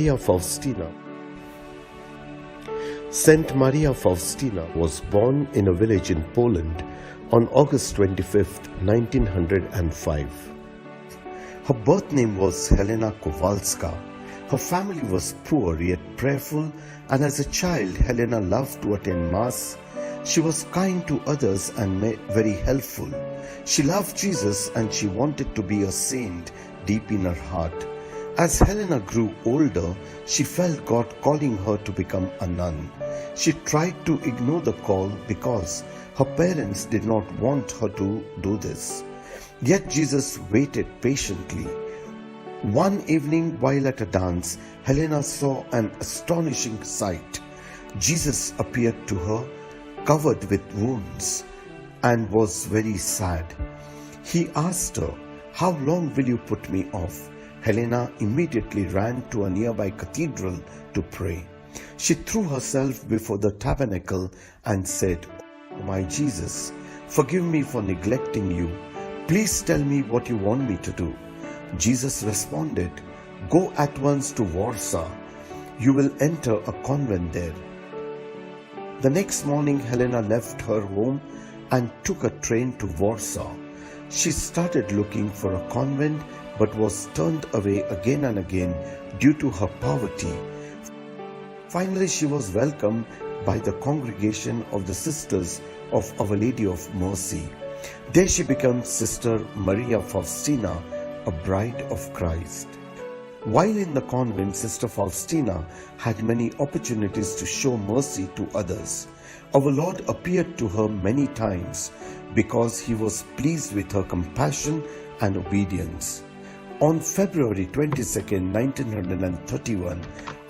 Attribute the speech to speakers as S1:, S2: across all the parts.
S1: Maria Faustina. Saint Maria Faustina was born in a village in Poland on August 25, 1905. Her birth name was Helena Kowalska. Her family was poor yet prayerful, and as a child, Helena loved to attend Mass. She was kind to others and very helpful. She loved Jesus and she wanted to be a saint deep in her heart. As Helena grew older, she felt God calling her to become a nun. She tried to ignore the call because her parents did not want her to do this. Yet Jesus waited patiently. One evening, while at a dance, Helena saw an astonishing sight. Jesus appeared to her, covered with wounds, and was very sad. He asked her, "How long will you put me off?" Helena immediately ran to a nearby cathedral to pray. She threw herself before the tabernacle and said, "Oh my Jesus, forgive me for neglecting you. Please tell me what you want me to do." Jesus responded, "Go at once to Warsaw. You will enter a convent there." The next morning, Helena left her home and took a train to Warsaw. She started looking for a convent but was turned away again and again due to her poverty. Finally, she was welcomed by the congregation of the Sisters of Our Lady of Mercy. There she became Sister Maria Faustina, a bride of Christ. While in the convent, Sister Faustina had many opportunities to show mercy to others. Our Lord appeared to her many times because he was pleased with her compassion and obedience. On February 22, 1931,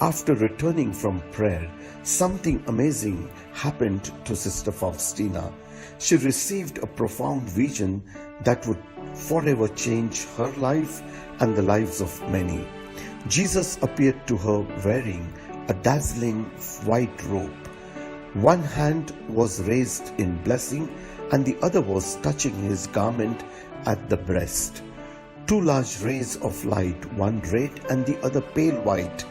S1: after returning from prayer, something amazing happened to Sister Faustina. She received a profound vision that would forever change her life and the lives of many. Jesus appeared to her wearing a dazzling white robe. One hand was raised in blessing and the other was touching his garment at the breast. Two large rays of light, one red and the other pale white,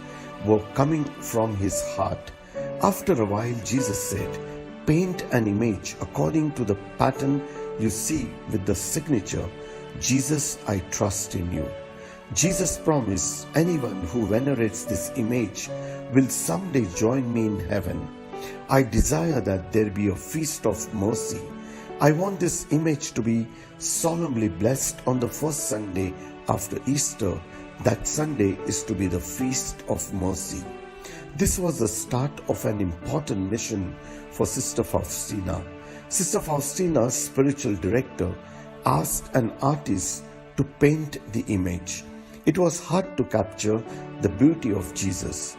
S1: were coming from his heart. After a while, Jesus said, "Paint an image according to the pattern you see with the signature, Jesus, I trust in you." Jesus promised, "Anyone who venerates this image will someday join me in heaven. I desire that there be a feast of mercy. I want this image to be solemnly blessed on the first Sunday after Easter. That Sunday is to be the feast of mercy." This was the start of an important mission for Sister Faustina. Sister Faustina's spiritual director asked an artist to paint the image. It was hard to capture the beauty of Jesus.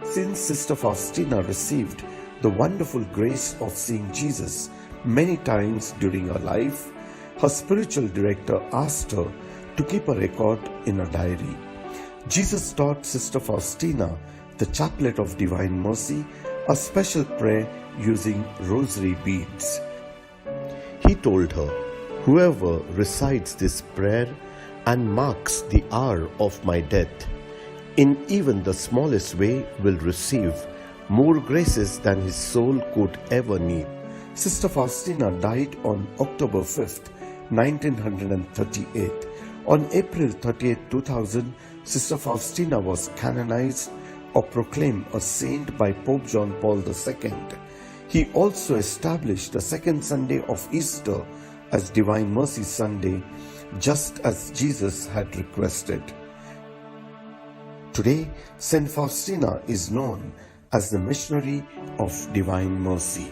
S1: Since Sister Faustina received the wonderful grace of seeing Jesus many times during her life, her spiritual director asked her to keep a record in a diary. Jesus taught Sister Faustina the Chaplet of Divine Mercy, a special prayer using rosary beads. He told her, "Whoever recites this prayer and marks the hour of my death, in even the smallest way will receive more graces than his soul could ever need." Sister Faustina died on October 5th, 1938. On April 30th, 2000, Sister Faustina was canonized or proclaimed a saint by Pope John Paul II. He also established the second Sunday of Easter as Divine Mercy Sunday, just as Jesus had requested. Today, Saint Faustina is known as the missionary of Divine Mercy.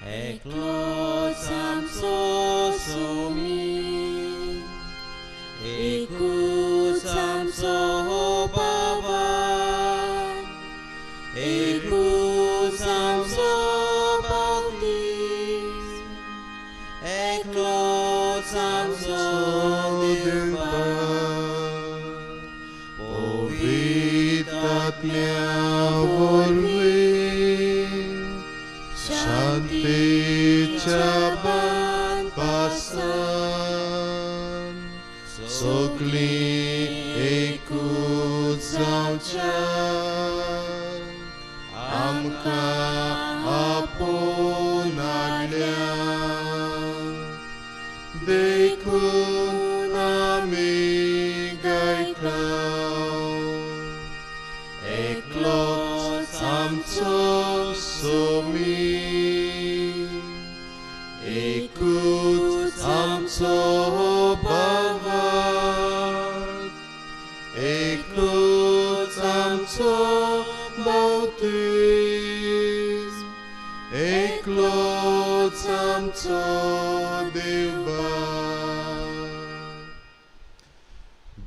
S2: एकलोच आमचो सोमी, एकूच आमचो बाबा, एकूच आमचो बाप्तीस्म, एकलोच आमचो देवबाप,
S3: पवित्र आत्म्या वरवीं शांतीच्या बांदपासान सगळीं एकूच जावच्या आमकां आपोवन हाडल्या, देखून आमी गायता एकलोच आमचो सोमी, एकूच आमचो बाबा, एकूच आमचो बाप्तीस्म, एकलोच आमचो देवबाप.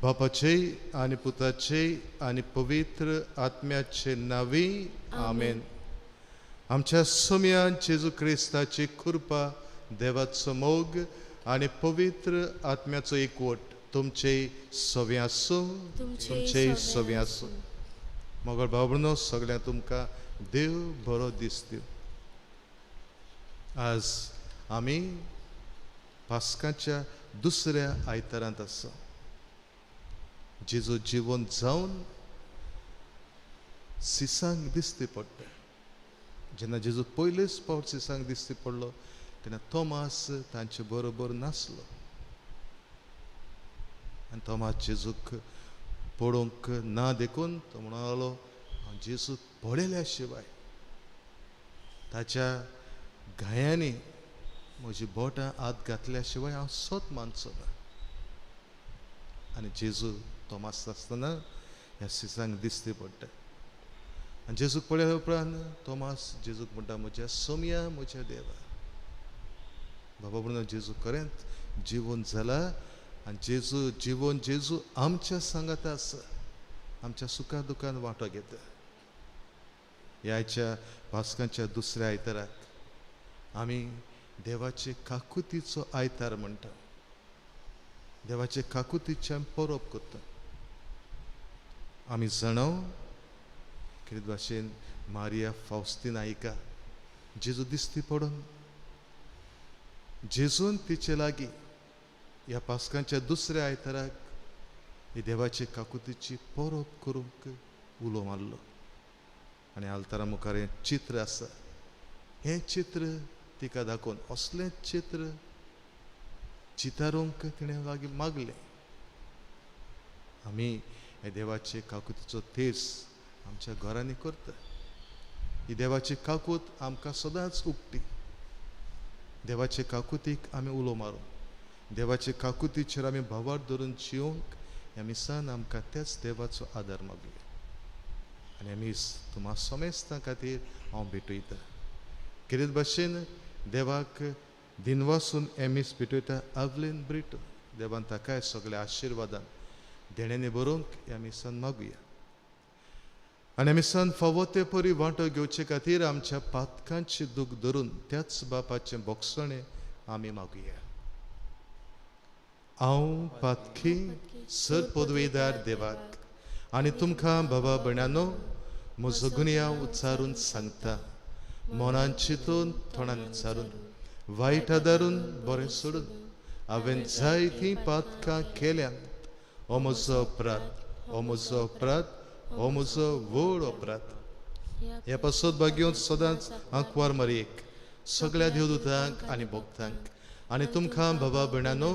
S3: बापाचे आनी पुताचे आनी पवित्र आत्म्याचे नांवी आमेन. आमच्या सोम्यान जेजू क्रिस्ताची कृपा, देवाचो मोग आनी पवित्र आत्म्याचो एकवट तुमचे सवे आसूं, तुमचे सवे आसूं. मगळ भाव सगळ्यांक तुमकां देव बरो दीस दिवं. आज आमी पास्काच्या दुसऱ्या आयतारांत आसा. जेजू जिवन जावन सिसांक दिसती पडटा. जेन्ना जेजू पयलेच फावट सिसांक दिसती पडलो तेन्ना तोमास तांचे बरोबर नासलो आनी तोमास जेजूक पळोवंक ना देखून तो म्हणलो, हांव जेजूक पळयल्या शिवाय ताच्या घायांनी म्हजी बोटां हात घातल्या शिवाय हांव सत मानचो ना. आनी जेजू तोमास आसतना ह्या सिसांक दिसती पडटा. आनी जेजूक पळयल्या उपरांत तोमास जेजूक म्हणटा, म्हज्या सोमया, म्हज्या देवा. बाबा म्हणून जेजू खरेंच जिवन जाला आनी जेजू जिवन जेजू आमच्या सांगाता आसा, आमच्या सुखा दुखान वांटो घेता. ह्या पास्कांच्या दुसऱ्या आयताराक आमी देवाचे काकुतीचो आयतार म्हणटा. देवाचे काकुतीचे आमी परब करता. आमी जाणाव कितें भाशेन मारिया फावस्तीन हिका जेजू दिसती पडून जेजून तिचे लागीं ह्या पास्कांच्या दुसऱ्या आयताराक ही देवाचे काकुतीची परब करूंक उलो मारलो. आनी आल्तारा मुखार हें चित्र आसा, हें चित्र तिका दाखोवन असलें चित्र चितारूंक तिणें लागीं मागलें. आमी हे देवाचे काकुतीचो तेज आमच्या घरांनी करता. ही देवाची काकूत आमकां सदांच उक्ती. देवाचे काकुतीक आमी उलो मारूं, देवाचे काकुतीचेर आमी भावार धरून जिवंक ह्या मिसान आमकां त्याच देवाचो आदार मागुया. आनी मीस तुमा समेस्तां खातीर हांव भेटयता. कितें भाशेन देवाक दिनवासून हें मीस भेटयता आवलेन ब्रिटो. देवान ताकाय सगळ्या आशिर्वादान देण्यांनी बरोवंक ह्या मिसान मागुया. आनी मिसान फावो ते परी वांटो घेवचे खातीर आमच्या पातकांची दूख धरून त्याच बापाचें बोगसणें आमी मागुया. हांव पातकी सर पदवेदार देवाक आनी तुमकां बाबा भयणानो म्हजो गुन्यांव उच्चारून सांगता. मनान चिंतून तोंडान उच्चारून वायट आदारून बरें सोडून हांवें जायतीं पातकां केल्यांत. हो म्हजो अपराध, हो म्हजो अपराध, हो म्हजो व्हड अपराध. ह्या पासत भाग्योन सदांच आंकवार मारयेक सगळ्या देवदूतांक आनी भक्तांक आनी तुमकां बाबा भयणानो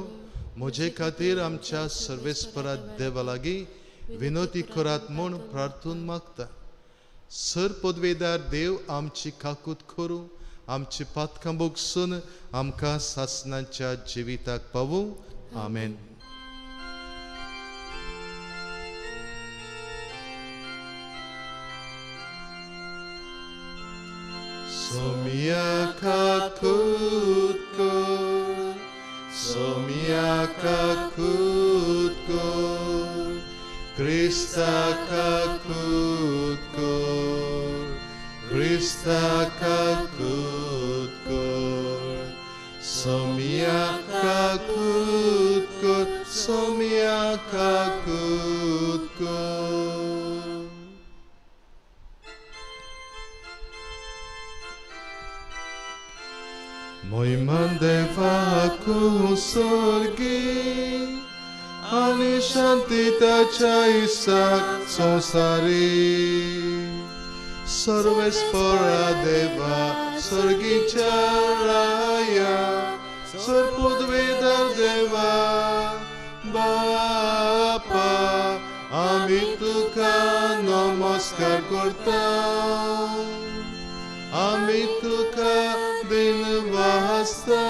S3: म्हजे खातीर आमच्या सर्वेस्परा देवा लागीं विनोती करात म्हूण प्रार्थून मागता. सर पदवेदार देव आमची काकूत करूं, आमची पातकां भोगसून आमकां सासणाच्या जिविताक पावूं. आमेन. सोम्या काकूत कर, सोम्या काकूत कर, क्रिस्ता काकूत कर, क्रिस्ता काकूत कर, सोम्या काकूत कर, सोम्या काकूत कर। मोहिमान देवाकू स्वर्गी आनी शांती ताच्या इसाक संवसारी। सर्वेस्परा देवा स्वर्गीच्या राया, सर्पुदवेदार देवा बापा, आमी तुका नमस्कार करता, आमी तुका दिनवासता,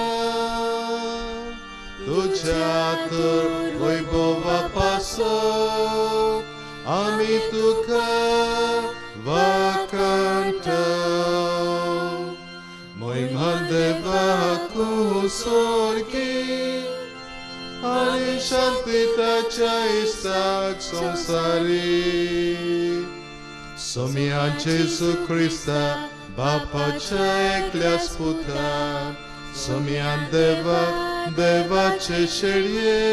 S3: तुझ्या तर वैभवा पासत आमी तुका वाखाणटा। मोहिमान देवाकू स्वर्गी आनी शांती ताच्या इसाक संवसारी। सोम्या जेजू क्रिस्ता बापाच्या एकल्याच पुता, सोम्यान देवा देवाचे शेळये,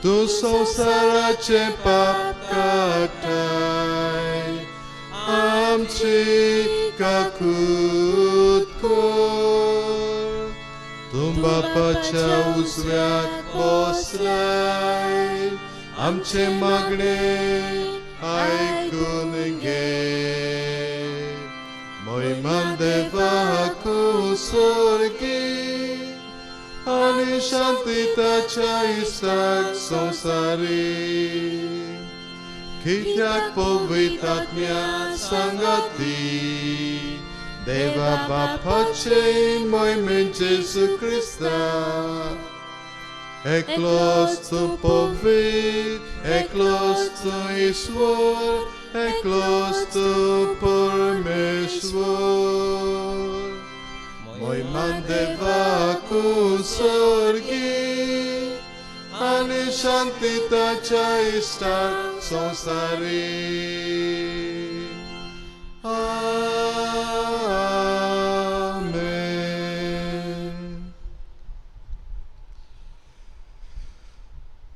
S3: तूं संवसाराचे पाप काडटाय, आमची काकूत कर। तूं बापाच्या उजव्याक बसलाय, आमचे मागणे आयकून घे। मोहिमान देवाकू स्वर्गी आनी शांती ताच्या इसाक संवसारी। कित्याक पवित्र आत्म्या सांगाती देवा बापाचे मोहिमेन जेजू क्रिस्ता, एकलोच तूं पवित्र, एकलोच तूं ईश्वर, एकलोच तूं परमेश्वर। मोहिमान देवाकू स्वर्गी आनी शांती ताच्या इश्टाक संवसारी। आमेन।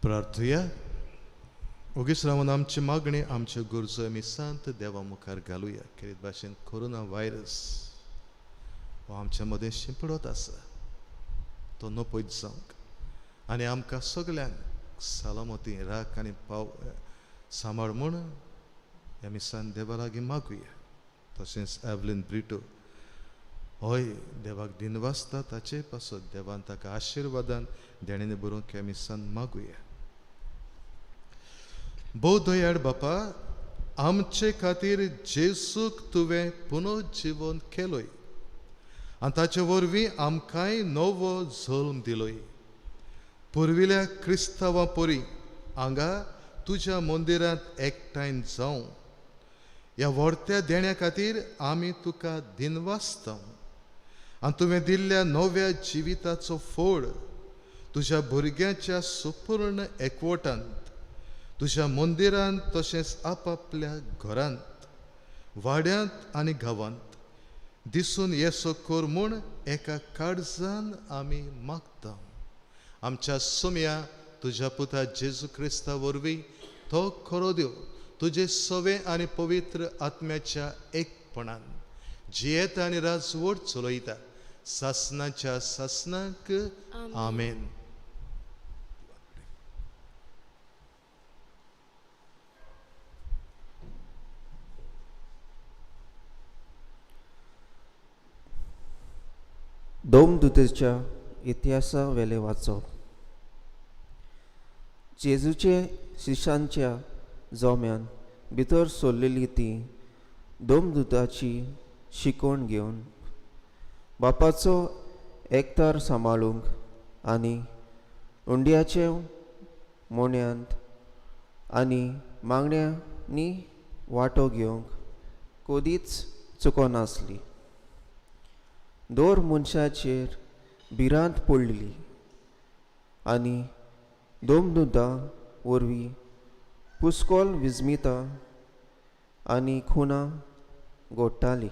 S3: प्रार्थुया। ओगीच रावन आमची मागणी, आमच्यो गरजो आमी सांत देवा मुखार घालुया। खेरीत भाशेन कोरोना व्हायरस हो आमच्या मदें शिंपडत आसा, तो नपयत जावंक आनी आमकां सगल्यांक सलामती राख आनी पाव सांबाळ म्हूण ह्या मिसान देवा लागीं मागुया। तशेंच एवलीन ब्रिटो हय देवाक दिनवासता, ताचे पासत देवान ताका आशिर्वादान देणें बरोवंक ह्या मिसान मागुया। भोव दयाळ बापा, आमचे खातीर जेजूक तुवें पुनर्जिवन केलोय आनी ताचे वरवीं आमकांय नवो जल्म दिलोय। पुर्विल्या क्रिस्तांवां परी हांगा तुज्या मंदिरांत एकठांय जावं ह्या व्हडत्या देण्या खातीर आमी तुका दिनवासता आनी तुवें दिल्ल्या नव्या जिविताचो फोड तुज्या भुरग्यांच्या सुपूर्ण एकवटांत तुज्या मंदिरांत तशेंच आपापल्या घरांत, वाड्यांत आनी गांवांत दिसून येसो कर म्हूण एका काळजान आमी मागता। आमच्या सोम्या तुज्या पुता जेजू क्रिस्ता वरवीं तो खरो देव तुजे सवे आनी पवित्र आत्म्याच्या एकपणान जियेता आनी राजवट चलयता सासनाच्या सासनाक। आमेन।
S4: दोमदुतेच्या इतिहासा वेले वाचप. जेजूचे शिश्यांच्या जोम्यान भितर सोडलेली ती दोमदुताची शिकवण घेवन बापाचो एकतार सांबाळूंक आनी उंड्याचे मोन्यांत आनी मागण्यांनी वांटो घेवंक कदीच चुकोनासली. दर मनशाचेर भिरांत पडली आनी दोमदुदां वरवीं पुस्कोल विजमिता आनी खुनां घडटाली.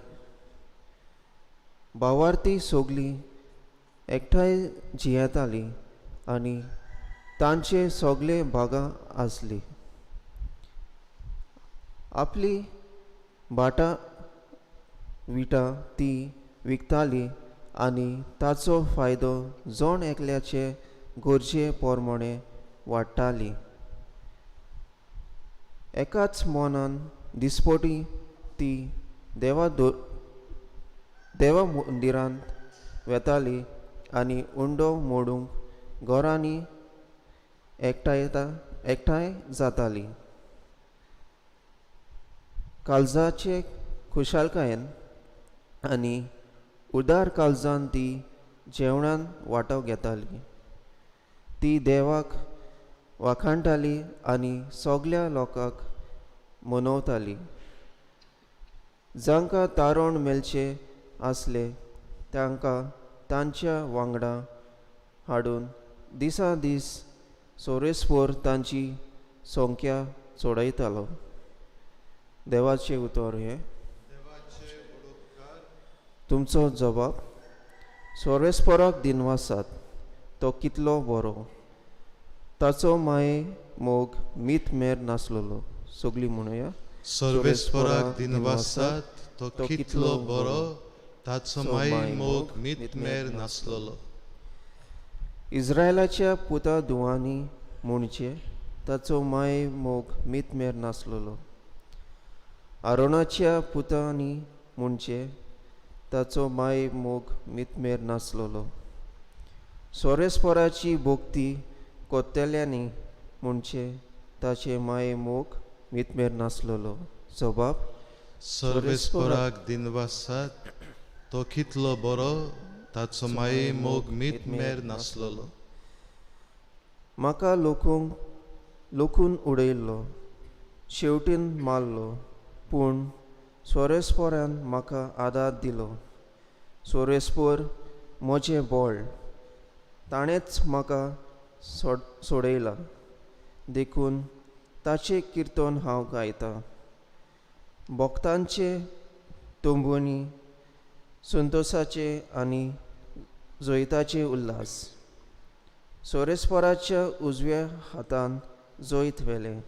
S4: भावार्थी सगलीं एकठांय जियेतालीं आनी तांचे सगळे भागां आसली. आपली भाटां विटां ती विकताली आनी ताचो फायदो जण एकल्याचे गरजे प्रमाणे वाडटाली. एकाच मनान दिसपटी ती देवा मंदिरांत वेताली आनी उंडो मोडूंक घरांनी एकठांय जाताली. काळजाचे खुशालकायेन आनी उदार काळजान ती जेवणान वांटो घेताली. ती देवाक वाखाणटाली आनी सगल्या लोकांक मनवताली. जांकां तारण मेळचें आसलें तांकां तांच्या वांगडा हाडून दिसा दीस सोरेस्पोर तांची संख्या चडयतालो. देवाचें उतर हें. तुमचो जबाब सोरेस्पोराक दिनवासात, तो कितलो बरो, ताचो माये मोग मीत मेर नासलेलो. सगळीं म्हणुया.
S3: सर्वेस्पराक दिनवासात, तो कितलो बरो, ताचो माये मोग मीत मेर नासलेलो.
S4: इस्रायलाच्या पुता धुवांनी म्हणचें, ताचो माये मोग मीत मेर नासलेलो. आरोणाच्या पुतांनी म्हणचें, ताचो माये मोग मीत मेर नासलेलो. सोरेस्पराची भक्ती कोत्तेल्यांनी म्हणचें, ताचें माये मोग मीत मेर नासलेलो. जबाब
S3: सर्वेस्पराक दिनवासात, तो कितलो बरो, ताचो माये मोग मीत मेर नासलेलो.
S4: म्हाका लोकून उडयल्लो, शेवटीन मारलो, पूण सोरेस्पोरान म्हाका आदार दिलो. सोरेस्पोर म्हजें बळ, ताणेंच म्हाका सोडयला, देखून ताचें किर्तन हांव गायतां. भक्तांचे तंबूंनी संतोसाचे आनी जैताचे उल्हास. सोरेस्पराच्या उजव्या हातान जैत व्हेलें.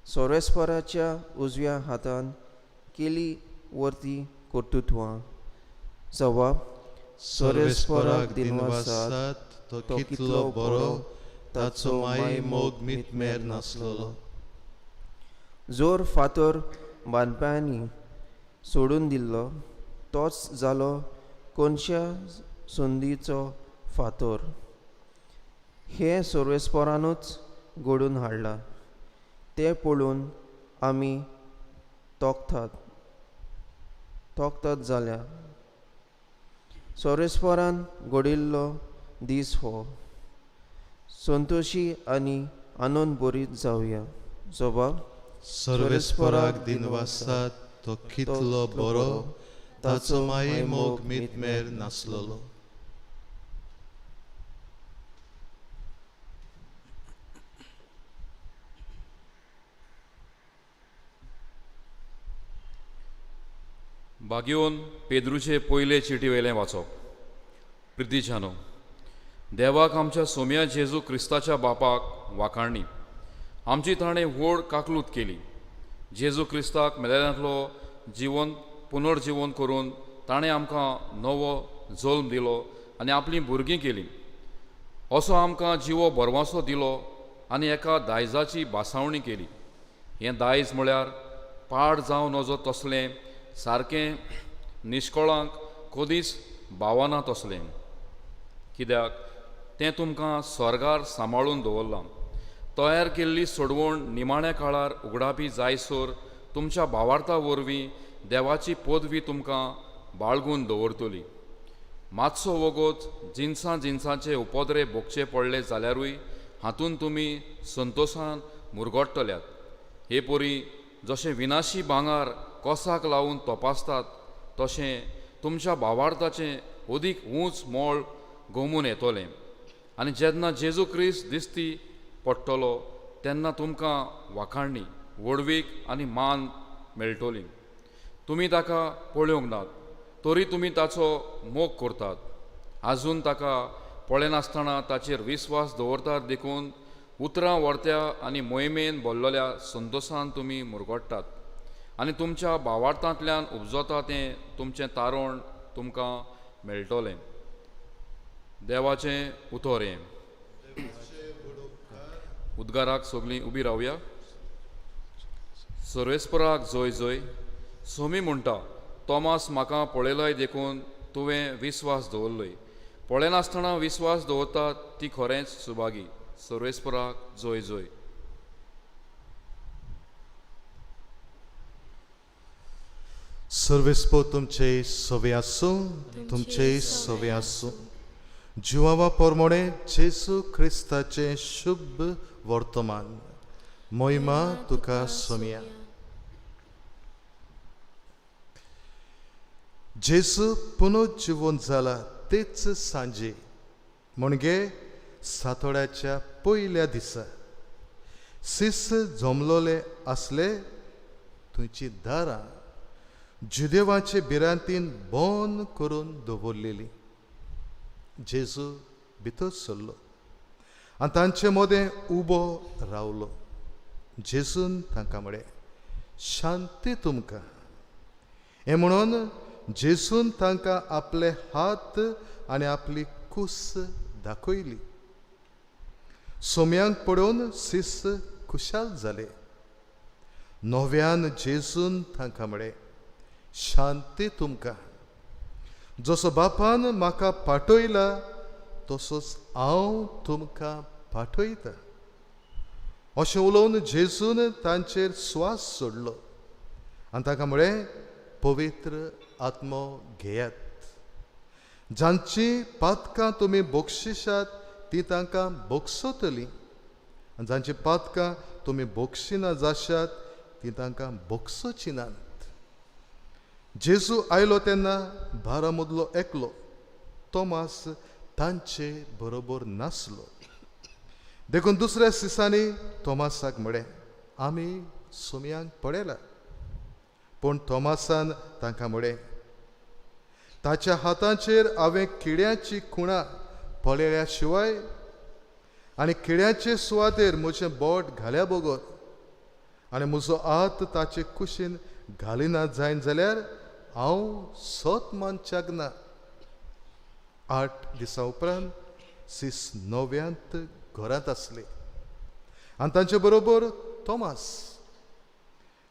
S4: सोरेस्पराच्या उजव्या हातान केली वर्ती कर्तृत्वां. जबाब
S3: सर्वेस्पराक दिनवासात, तो कितलो बरो, ताचो माये मोग मीत मेर नासलेलो.
S4: जोर फातर बांदप्यांनी सोडून दिल्लो, तोच जालो कोनशा संदीचो फातर. हें सर्वेस्परानूच घडून हाडलां, तें पळोवन आमी तोखतात जाल्या. सोरेस्परान घडिल्लो दीस हो, संतोशी आनी आनंद बरीत जावया. जबाब
S3: सर्वेस्पराक दिनवासात, तो कितलो बरो, ताचो माये मोग मीत मेर नासलेलो.
S5: बागयोन पेद्रूचे पयले चिटी वयलें वाचप. प्रितीच्यानो, देवाक आमच्या सोम्या जेजू क्रिस्ताच्या बापाक वाखाणणी. आमची ताणें व्हड काकलूत केली. जेजू क्रिस्ताक मेलेल्यांतलो जिवन पुनर्जिवन करून ताणें आमकां नवो जल्म दिलो आनी आपलीं भुरगीं केलीं. असो आमकां जिवो भरवासो दिलो आनी एका दायजाची भासावणी केली. हें दायज म्हळ्यार पाड जावं नजो तसलें सारकें निश्कळांक कदीच भावना तसलें, कित्याक तें तुमकां स्वर्गार सांबाळून दवरलां. तयार केल्ली सोडवण निमाण्या काळार उगडापी जायसर तुमच्या भावार्था वरवीं देवाची पदवी तुमकां बाळगून दवरतली. मातसो वगत जिनसां जिनसांचे उपद्रे भोगचे पडले जाल्यारूय हातूंत तुमी संतोशान मुरगडटल्यात. हे परी जशें विनाशी भांगर कोसाक लावन तपासतात तशें तुमच्या भावार्थाचें अदीक ऊंच मोळ गोमून येतलें. आनी जेन्ना जेजू क्रिस्त दिश्टी पडटलो तेन्ना तुमकां वाखाणणी, व्हडवीक आनी मान मेळटली. तुमी ताका पळोवंक नात तरी तुमी ताचो मोग करतात. आजून ताका पळयनासतना ताचेर विस्वास दवरतात देखून उतरां वर्त्या आनी मोहिमेन भरलेल्या संतोशान तुमी मुरगट्टात आनी तुमच्या भावार्थांतल्यान उपजता तें तुमचें तारण तुमकां मेळटलें. देवाचें उतर हें. उद्गाराक सगळीं उबी रावया. सर्वेस्पराक जय जय. सोमी म्हणटा, तोमास म्हाका पळयलय देखून तुवें विस्वास दवरलय. पळयनासतना विस्वास दवरता ती खरेंच सुभागी. सर्वेस्पराक जय जय.
S3: सर्वेस्पर तुमचे सवे आसूं, तुमचे सवे आसूं. जिवावा परमोणे जेजू क्रिस्ताचें शुभ वर्तमान. महिमा तुका सोमिया. जेजू पुनर्जिवन जाला तेच सांजे म्हणजे सातोड्याच्या पयल्या दिसा शिस जमलोले आसले थंयची दारां जुदेवाचे भिरांतीन बंद करून दवरलेली. जेजू भितर सरलो आनी तांचे मदें उबो रावलो. जेजून तांकां म्हळें, शांती तुमकां. हें म्हणून जेजून तांकां आपले हात आनी आपली कूस दाखयली. सोम्यांक पळोवन शिस्त खुशाल जाले. नव्यान जेजून तांकां म्हळें, शांती तुमकां. जसो बापान म्हाका पाठयला तसोच हांव तुमकां पाठयता. अशें उलोवन जेजून तांचेर स्वास सोडलो आनी तांकां म्हळें, पवित्र आत्मो घेयात. जांची पातकां तुमी बक्षिशात ती तांकां बक्षतली आनी जांची पातकां तुमी बक्षिना जाशात ती तांकां बक्षोची नात. जेजू आयलो तेन्ना बारा मदलो एकलो तोमास तांचे बरोबर नासलो. देखून दुसऱ्या दिसांनी तोमासाक म्हळें, आमी सोम्यांक पळयला. पूण तोमासान तांकां म्हळें, ताच्या हाताचेर हांवें किड्याची खुणां पळयल्या शिवाय आनी किड्याचे सुवातेर म्हजें बोट घाल्या बगर आनी म्हजो हात ताचे कुशीन घालिना जायन जाल्यार हांव सत मानच्याक ना. 8 दिसां उपरांत सीस नव्यांत घरांत आसले आनी तांचे बरोबर तोमास.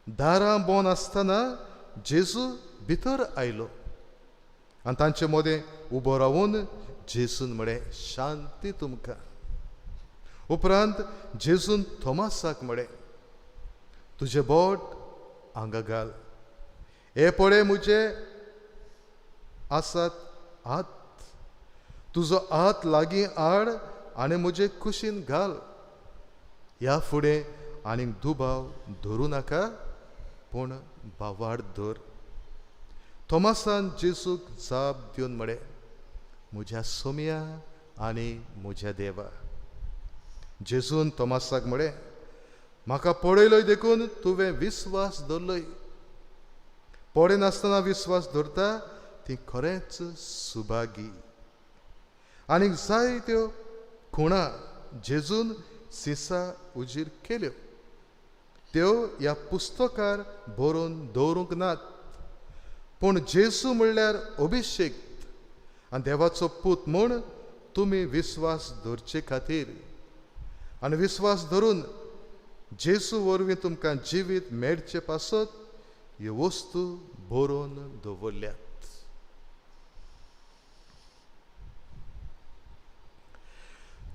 S3: दारां बंद आसतना जेजू भितर आयलो आनी तांचे मदें उबो रावून जेजून म्हळें, शांती तुमकां. उपरांत जेजून थोमासाक म्हळें, तुजें बोट हांगा घाल, हे पळय म्हजे आसात हात, तुजो हात लागीं हाड आनी म्हजे कुशीन घाल. ह्या फुडें आनीक दुबाव धरूं नाका, पूण भावार्थ धर. थोमासान जेजूक जाप दिवन म्हळें, म्हज्या सोम्या आनी म्हज्या देवा. जेजून थोमासाक म्हळें, म्हाका पळयलय देखून तुवें विस्वास दवरलय. पळयनासतना विस्वास दवरता ती खरेंच सुभागी. आनीक जायत्यो खुणां जेजून सिसा उजीर केल्यो, त्यो ह्या पुस्तकार बरोवन दवरूंक नात. पूण जेजू म्हणल्यार अभिशेक आनी देवाचो पूत म्हूण तुमी विस्वास दवरचे खातीर आनी विस्वास धरून जेजू वरवीं तुमकां जिवीत मेळचे पासत ह्यो वस्तू बरोवन दवरल्यात.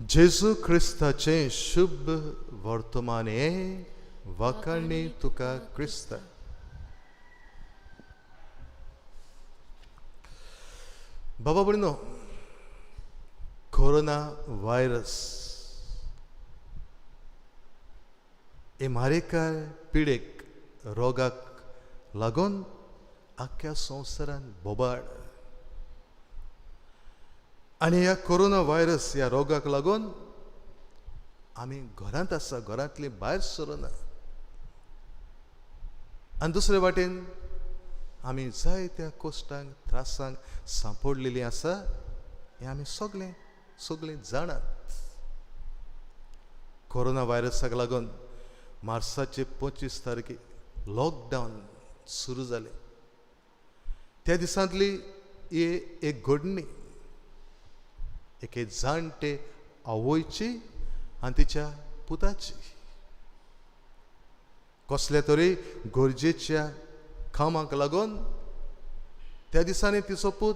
S3: जेजू क्रिस्ताचें शुभ वर्तमान हें वाखाणी तुका क्रिस्ता. बाबा भयणीनो, कोरोना व्हायरस हे मारेकार पिडेक रोगाक लागून आख्ख्या संवसारान बोबाळ आनी ह्या कोरोना व्हायरस ह्या रोगाक लागून आमी घरांत आसा, घरांतली भायर सरना. आनी दुसरे वाटेन आमी जायत्या कश्टांक त्रासांक सांपडलेली आसा हें आमी सगळें सगळीं जाणात. कोरोना व्हायरसाक लागून मार्साचे 25 तारखे लॉकडावन सुरू जालें. त्या दिसांतली ही एक घडणी, एके जाणटे आवयची आनी तिच्या पुताची. कसल्या तरी गरजेच्या कामाक लागून त्या दिसांनी तिचो पूत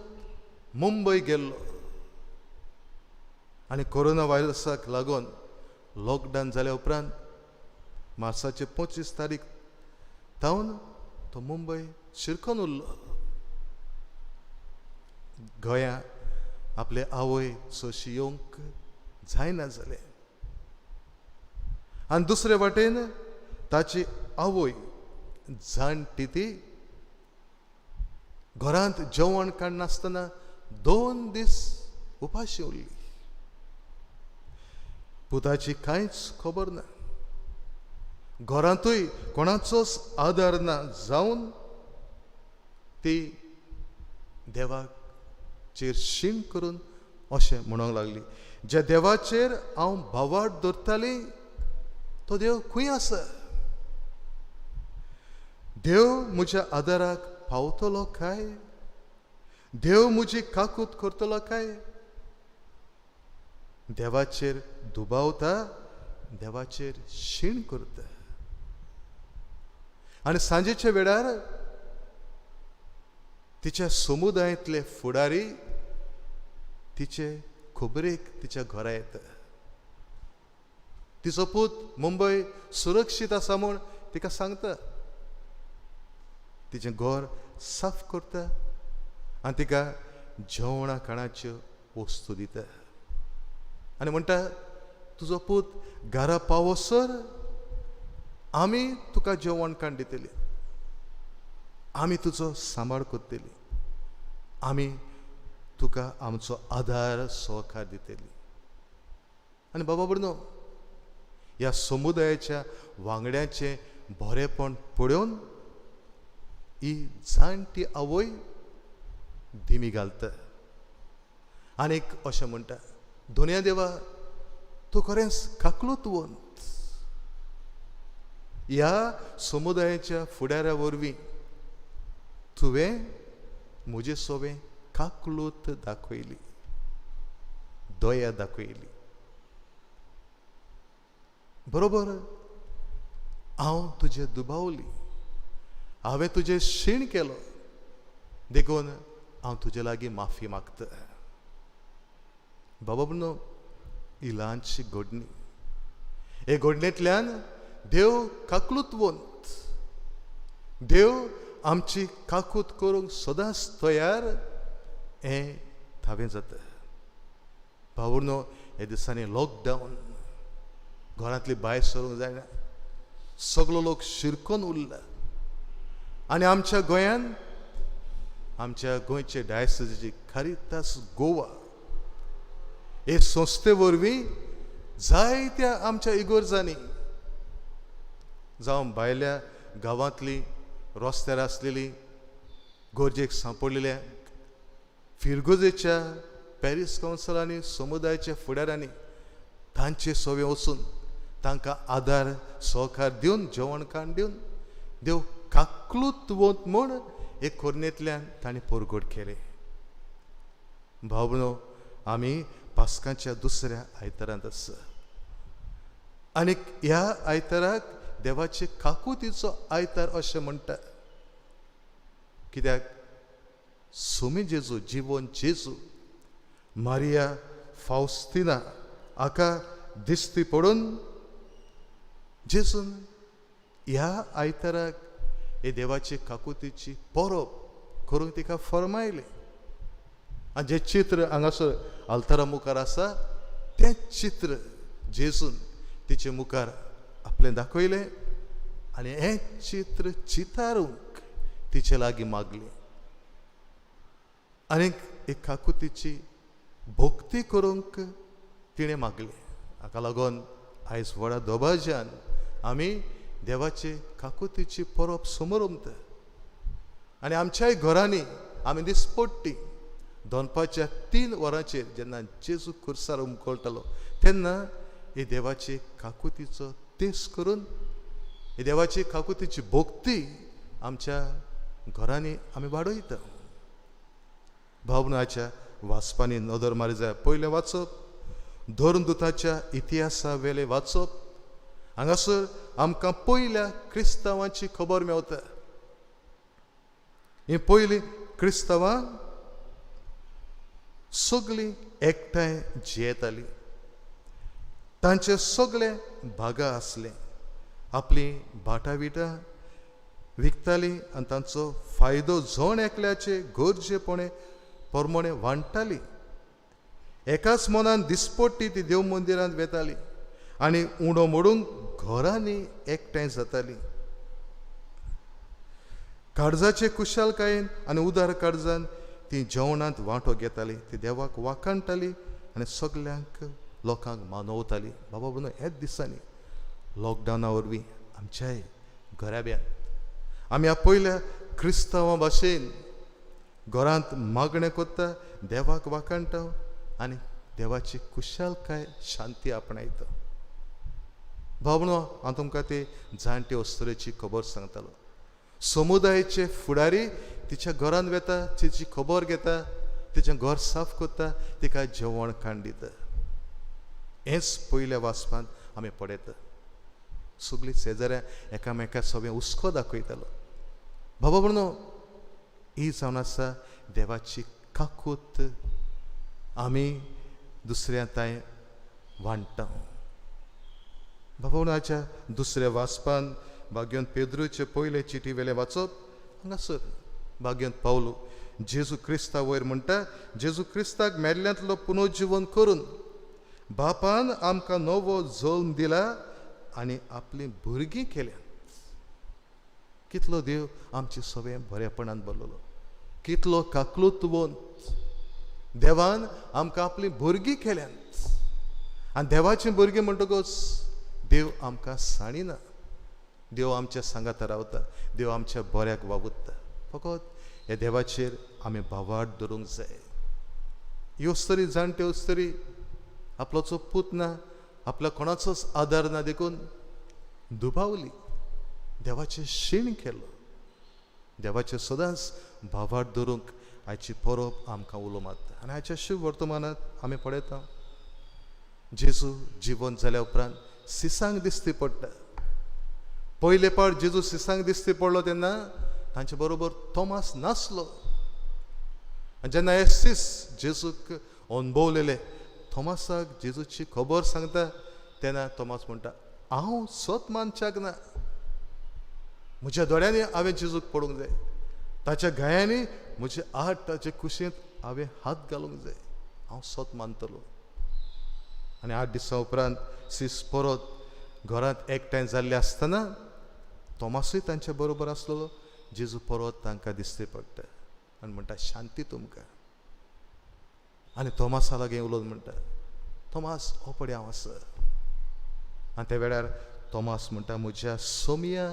S3: मुंबय गेल्लो आनी कोरोना व्हायरसाक लागून लॉकडावन जाल्या उपरांत मार्साचे 25 तारीख तावन तो मुंबय शिरकोन उरलो. गोंया आपले आवय सोशी येवंक जायना जालें. आनी दुसरे वाटेन ताची आवय जाणटी ती घरांत जेवण काडनासतना 2 दीस उपाशी उरली. पुताची कांयच खबर ना, घरांतूय कोणाचोच आदार ना जावन ती देवाचेर शीण करून अशें म्हणूंक लागली, ज्या देवाचेर हांव भावार्थ दवरताली तो देव खंय आसा? देव म्हज्या आदाराक पावतलो काय? देव म्हजी काकूत करतलो काय? देवाचेर दुबावता, देवाचेर शीण करता. आनी सांजेच्या वेळार तिच्या समुदायांतले फुडारी तिचे खबरेक तिच्या घरा येता. तिचो पूत मुंबय सुरक्षीत आसा म्हूण तिका सांगता. तिचें घर साफ करता आनी तिका जेवणा खाणाच्यो वस्तू दिता आनी म्हणटा, तुजो पूत घरा पावसर आमी तुका जेवण खाण दितली, आमी तुजो सांबाळ करतली, आमी तुका आमचो आदार सहकार दितली. आनी बाबा भयणो, ह्या समुदायाच्या वांगड्याचें बरेंपण पळोवन ही जाणटी आवय दिमी घालता आनीक अशें म्हणटा, दोनया देवा तूं खरेंच काकलूतवंत. ह्या समुदायाच्या फुडाऱ्या वरवीं तुवें म्हजे सोवें काकलूत दाखयली, दया दाखयली. बरोबर हांव तुजें दुबावली, हांवें तुजें शीण केलो, देखून हांव तुजे लागीं माफी मागता. बाबा भयणो, ही ल्हानशी घडणी, हे घडणेंतल्यान देव काकलूतवंत, देव आमची काकूत करूंक सदांच तयार हें थावें जाता. भावनो, ह्या दिसांनी लॉकडावन, घरांतली भायर सरूंक जायना, सगलो लोक शिरकोन उरला. आनी आमच्या गोंयान, आमच्या गोंयचे डायसिची कारितास गोवा हे संस्थे वरवीं जायत्या आमच्या इगोर्जांनी, जावं भायल्या गांवांतली रस्त्यार आसलेली गरजेक सांपडलेल्या फिरगोजेच्या पॅरीस कावन्सिलांनी समुदायाच्या फुडाऱ्यांनी तांचे सवे वचून तांकां आदार सहकार दिवन जेवण खाण दिवन देव काकलूत म्हूण एक कोरणेंतल्यान तांणी परगट केलें. भाव भयणो, आमी पास्कांच्या दुसऱ्या आयतारांत आसा आनी ह्या आयताराक देवाचे काकुतीचो आयतार अशें म्हणटा. कित्याक सोमी जेजू, जिवन जेजू मारिया फावस्तिना हाका दिश्टी पडून जेजून ह्या आयताराक हे देवाचे काकुतीची परब करूंक तिका फर्मायलें. आनी जें चित्र हांगासर आल्तारा मुखार आसा तें चित्र जेजून तिचे मुखार आपलें दाखयलें आनी हें चित्र चितारूंक तिचे लागीं मागली आनीक एक काकुतीची भक्ती करूंक तिणें मागली. हाका लागून आयज व्हडा दबाज्यान आमी देवाचे काकुतीची परब समरमता आनी आमच्याय घरांनी आमी दिसपट्टी दनपारच्या 3 वरांचेर जेन्ना जेजू खुर्सार उमकळटालो तेन्ना ही देवाचे काकुतीचो तेस करून ही देवाची काकुतीची भक्ती आमच्या घरांनी आमी वाडयता. भावनाच्या वाचपांनी नदर मारी जाय. पयलें वाचप धर्मदुताच्या इतिहासा वेलें वाचप. हांगासर आमकां पयल्या क्रिस्तांवाची खबर मेवता. ही पयलीं क्रिस्तांवां सगळीं एकठांय जियेतालीं. तांचे सगळे भागां आसले. आपलीं भाटां विटां विकतालीं आनी तांचो फायदो जण एकल्याचे गरजेपणे प्रमाणे वांट्टाली. एकाच मनान दिसपट्टी ती देव मंदिरांत वेताली आनी उणो मोडूंक घरांनी एकठांय जाताली. काळजाचे कुशालकायेन आनी उदार काळजान ती जेवणांत वांटो घेताली. ती देवाक वाखाणटाली आनी सगल्यांक लोकांक मानवताली. बाबा म्हणून ह्याच दिसांनी लॉकडावना वरवीं आमच्याय घराब्यांत आमी पयल्या क्रिस्तांवां भाशेन घरांत मागणें करता, देवाक वाखाणटा आनी देवाची कुशालकाय शांती आपणायता. भावनो हांव तुमकां ते जाणटे अस्तुरेची खबर सांगतालो. समुदायाचे फुडारी तिच्या घरांत वेता, तिची खबर घेता, तिचें घर साफ करता, तिका जेवण खाण दिता. हेंच पयल्या वाचपांत आमी पळयता. सगळीं शेजाऱ्यां एकामेका सगळें हुस्को दाखयतालो. बाबा म्हणून ही जावन आसा देवाची काकूत आमी दुसऱ्या तांय वांट्टा. बाबा म्हणून दुसऱ्या वाचपान भाग्योन पेद्रूचे पयले चिटी वेलें वाचप. हांगासर भाग्योन पावलो जेजू क्रिस्ता वयर म्हणटा, जेजू क्रिस्ताक मेल्ल्यांतलो पुनर्जिवन करून बापान आमकां नवो जल्म दिला आनी आपलीं भुरगीं केल्या. कितलो देव आमचे सगळें बरेपणान भरलेलो, कितलो काकलुतवंत देवान आमकां आपलीं भुरगीं केल्यांत. आनी देवाचीं भुरगीं म्हणटकच देव आमकां सांडिना, देव आमच्या सांगाता रावता, देव आमच्या बऱ्याक वावुरता. फकत ह्या देवाचेर आमी भावार्थ धरूंक जाय. ह्यो अस्तरी जाणट्यो अस्तरी आपलोचो पूत ना, आपल्या कोणाचोच आदार ना देखून दुबावली, देवाचें शीण केलो. देवाचें सदांच भावार्थ धरूंक आयची परब आमकां उलो मारता. आनी आयच्या शुभ वर्तमानांत आमी पळयता जेजू जिवन जाल्या उपरांत सिसांक दिसती पडटा. पयले पावट जेजू सिसांक दिसती पडलो तेन्ना तांचे बरोबर तोमास नासलो. आनी जेन्ना हे सीस जेजूक अणभवलेले थॉमासाक जेजूची खबर सांगता तेन्ना थॉमास म्हणटा, हांव सत मानच्याक ना, म्हज्या दोळ्यांनी हांवें जेजूक पडूंक जाय, ताच्या घायांनी म्हजे आठ ताचे कुशींत हांवें हात घालूंक जाय, हांव सत मानतलो. आनी 8 दिसां उपरांत सीस परत घरांत एकठांय जाल्ले आसतना थॉमासूय तांच्या बरोबर आसलेलो. जेजू परत तांकां दिसते पडटा आनी म्हणटा, शांती तुमकां. आनी थॉमासा लागीं उलोवन म्हणटा, थॉमास हो पळय हांव आसा. आनी त्या वेळार थॉमास म्हणटा, म्हज्या सोमया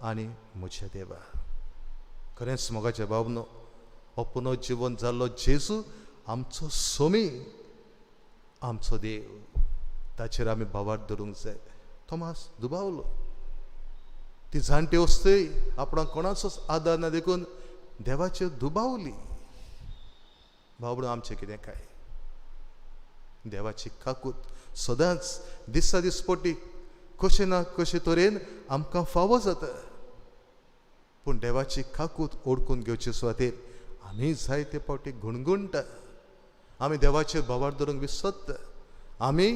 S3: आनी म्हज्या देवा. खरेंच मोगाच्या बाबनो, हो पुनर्जिवन जाल्लो जेजू आमचो सोमी, आमचो देव, ताचेर आमी भावार्थ धरूंक जाय. थॉमास दुबावलो. ती जाणटी वस्तूय आपणाक कोणाचोच आदार ना देखून देवाचेर दुबावली. बाबडो आमचें कितें काय देवाची काकूत सदांच दिसा दिसपटी कशें ना कशे तरेन आमकां फावो जाता. पूण देवाची काकूत ओडकून घेवचे सुवातेर आमी जायते फावटी गुणगुणटा, आमी देवाचेर भावार्थ धरूंक विसरता, आमी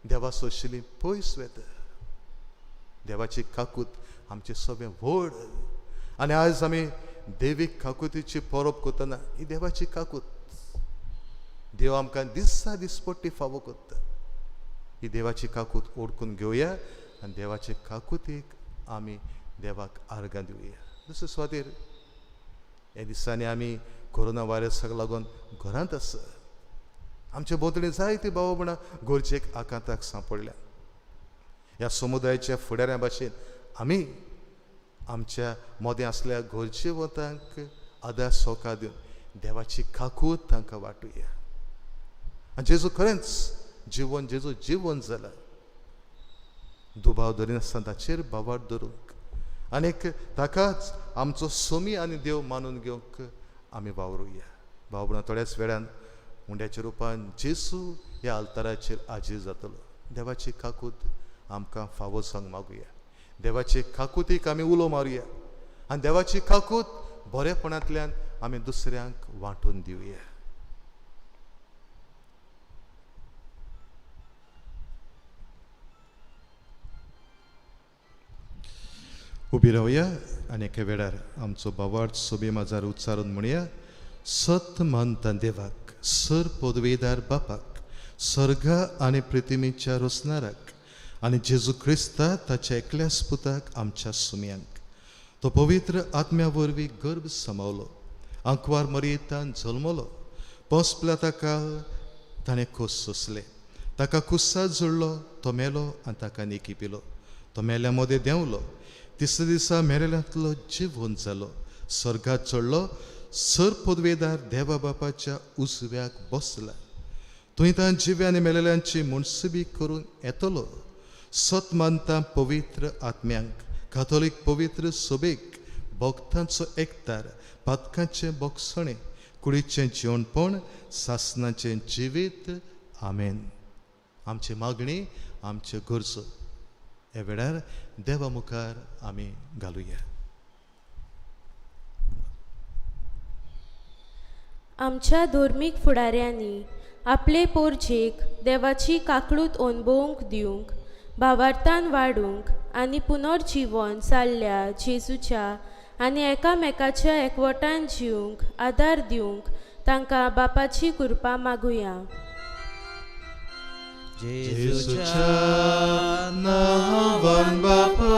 S3: देवा सोशिल्ली पयस वता. देवाची काकूत आमचें सगळें व्हड. आनी आयज आमी देवीक काकुतीची परब करतना ही देवाची काकूत देव आमकां दिसा दिसपट्टी फावो करता. ही देवाची काकूत ओडकून घेवया आनी देवाचे काकुतीक आमी देवाक आर्गां दिवया. दुसरे सुवातेर ह्या दिसांनी आमी कोरोना व्हायरसाक लागून घरांत आसा. आमच्या भोंवतणी जायते भाव भयणां गरजेक आकांताक सांपडल्या. ह्या समुदायाच्या फुडाऱ्यां भाशेन आमी आमच्या मोदें आसल्या गरजेवंतांक आदार सोका दिवन देवाची काकूत तांकां वांटुया. आनी जेजू खरेंच जिवन, जेजू जिवन जाला, दुबाव धरिनासतना ताचेर भावार्थ धरूंक आनीक ताकाच आमचो सोमी आनी देव मानून घेवंक आमी वावरुया. भाव भयणां, थोड्याच वेळान हुंड्याच्या रुपान जेजू ह्या आल्ताराचेर आजीर जातलो. देवाची काकूत आमकां फावो जावंक मागुया. देवाचे काकुतीक आमी उलो मारुया आनी देवाची काकूत बरेपणांतल्यान आमी दुसऱ्यांक वांटून दिवया. उबी रावया आनी एके वेळार आमचो भावार्थ सोबी माजार उच्चारून म्हणया, सत मानता देवाक, सर पदवेदार बापाक, सर्गा आनी पृथ्वीच्या रोसणाराक आनी जेजू क्रिस्ता ताच्या एकल्याच पुताक आमच्या सुम्यांक, तो पवित्र आत्म्या वरवीं गर्भ समावलो, आंकवार मरियेतान जल्मलो, पोसपल्या ताका ताणें खोस सोंसले, ताका कुस्सात जोडलो, तो मेलो आनी ताका निकी पिलो, तो मेल्या मदें देंवलो, तिसऱ्या दिसा मेरेल्यांतलो जिवन जालो, स्वर्गात चडलो, सर पदवेदार देवा बापाच्या उजव्याक बसला, थंय तां जिव्या आनी मेलेल्यांची मुनसुबी करून येतलो. सत मानता पवित्र आत्म्यांक, काथोलीक पवित्र सभेक, भक्तांचो एकतार, पातकांचें बोगसणें, कुडीचें जेवणपण, सासनाचें जिवीत. आमेन. आमची मागणी, आमच्यो गरजो ह्या वेळार देवा मुखार आमी घालुया.
S6: आमच्या धर्मीक फुडाऱ्यांनी आपले पोरजेक देवाची काकळूत अणभवूंक दिवंक, भावार्थान वाडूंक आनी पुनर्जिवन जाल्ल्या जेजूच्या आनी एकामेकाच्या एकवटान जिवंक आदार दिवंक तांकां बापाची कृपा मागुया.
S3: जेजूच्या नांवान बापा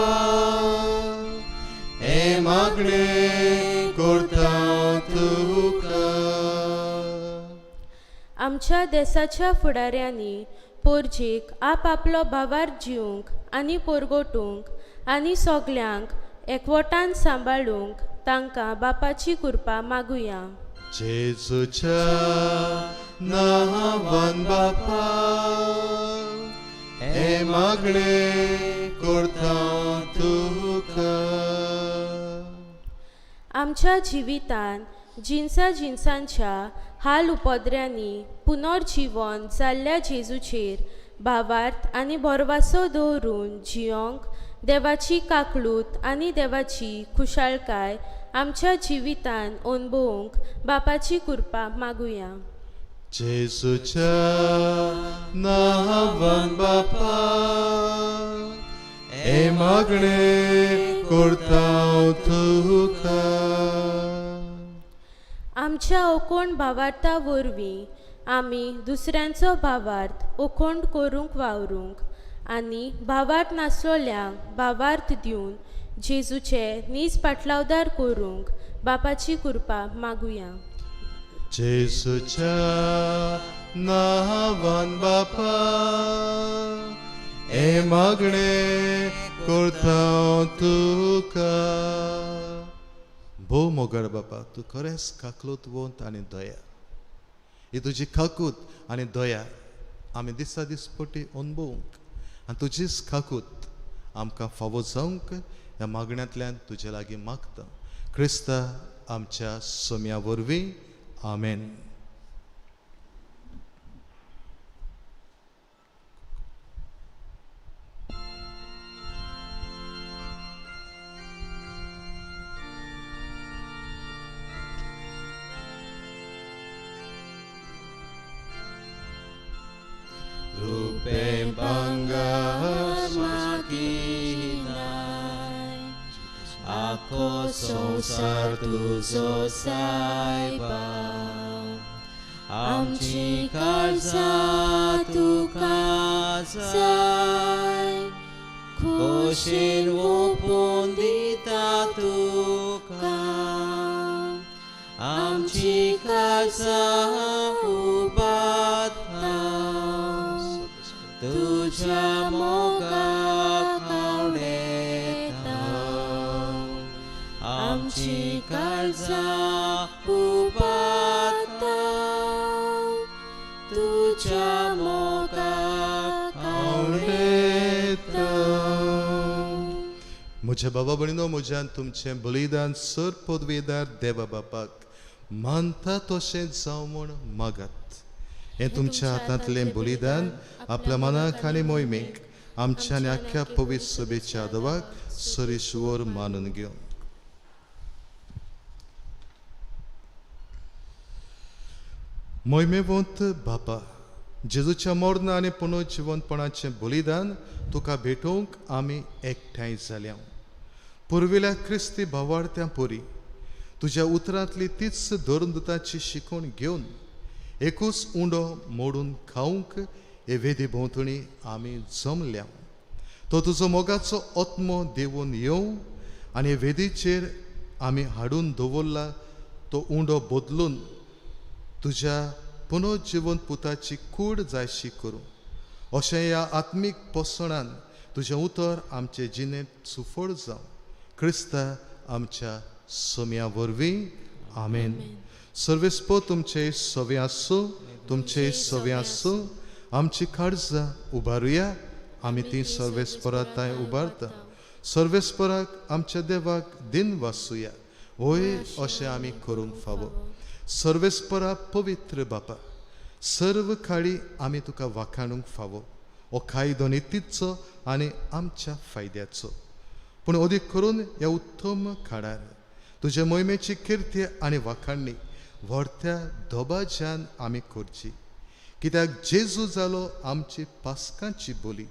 S3: हें मागणें करता तुका.
S6: आमच्या देसाच्या फुडाऱ्यांनी पोरजेक आपआपलो भावार्थ जिवंक आनी पोरगोटूंक आनी सगल्यांक एकवटान सांबाळूंक तांकां बापाची कृपा मागुया.
S3: जेजूच्या नांवान बापा हें मागणें करता तुका.
S6: आमच्या जिवितान जिन्सा जिन्सांच्या हाल उपद्र्यांनी पुनर्जिवन जाल्ल्या जेजूचेर भावार्थ आनी भरवासो दवरून जियोंक देवाची काकळूत आनी देवाची खुशालकाय आमच्या जिवितान अणभवूंक बापाची कृपा मागुया.
S3: जेजूच्या नांवान बापा हें मागणें करता तुका.
S6: आमच्या ओकोण भावार्था वरवीं आमी दुसऱ्यांचो भावार्थ ओखोंड करूंक वावरूंक आनी भावार्थ नासलोल्यांक भावार्थ दिवन जेजूचे नीज पाटलावदार करूंक बापाची कृपा मागुया.
S3: जेजूच्या नांवान बापा हें मागणें करता तुका. भोव मोगाळ बापा, तूं खरेंच काकलूत आनी दया, ही तुजी काकूत आनी दया आमी दिसा दिसपटी अणभवूंक आनी तुजीच काकूत आमकां फावो जावंक ह्या मागण्यांतल्यान तुजे लागीं मागता. क्रिस्ता आमच्या सोम्या वरवीं. आमेन.
S2: Rupe bangar makinay, ako संसार तुजो सायबा, आमची काळजां तुका जाय, खोशेन ओपून दिता तुका, आमची काळजां उबारता तुज्या मोगाक आवडटा.
S3: म्हज्या बाबा भयणीनो, म्हज्यान तुमचें बलिदान सर पदवेदार देवा बापाक मानता तशें जावं म्हूण मागात. हें तुमच्या हातांतलें बलिदान आपल्या मनाक आनी मोहिमेक आमच्या आनी आख्ख्या पवित्र सभेच्या आदवाक सरीश्वर मानून घेवन. मोहिमेवंत बापा, जेजूच्या मर्ण आनी पुनर्जिवंतपणाचें बलिदान तुका भेटोवंक आमी एकठांय जाल्या. पुर्विल्या क्रिस्ती भावार्थ्यां पोरी तुज्या उतरांतली तीच धर्मदूताची शिकवण घेवन एकूच उंडो मोडून खावंक हे वेदी भोंवतणी आमी जमल्या. तो तुजो मोगाचो आत्मो देवून येवं आनी हे वेदीचेर आमी हाडून दवरला तो उंडो बदलून तुज्या पुनर्जिवंत पुताची कूड जायशी करूं. अशें ह्या आत्मीक पोसणान तुजें उतर आमचे जिणेंत सुफळ जावं. क्रिस्ता आमच्या सोम्या वरवीं, आमेन. सर्वेस्पो तुमचे सवे आसूं, तुमचे सवे आसूं. आमची काळजां उबारुया, आमी ती सर्वेस्परा थंय उबारता. सर्वेस्पराक आमच्या देवाक दिन वासुया, होय अशें आमी करूंक फावो. सर्वेस्परा पवित्र बापा, सर्व काळी आमी तुका वाखाणूंक फावो. हो कायदो नितीचो आनी आमच्या फायद्याचो, पूण अदीक करून ह्या उत्तम काळार तुज्या मोहिमेची किर्ती आनी वाखाणणी व्हडत्या दबाज्यान आमी करची. कित्याक जेजू जालो आमची पास्कांची बोली,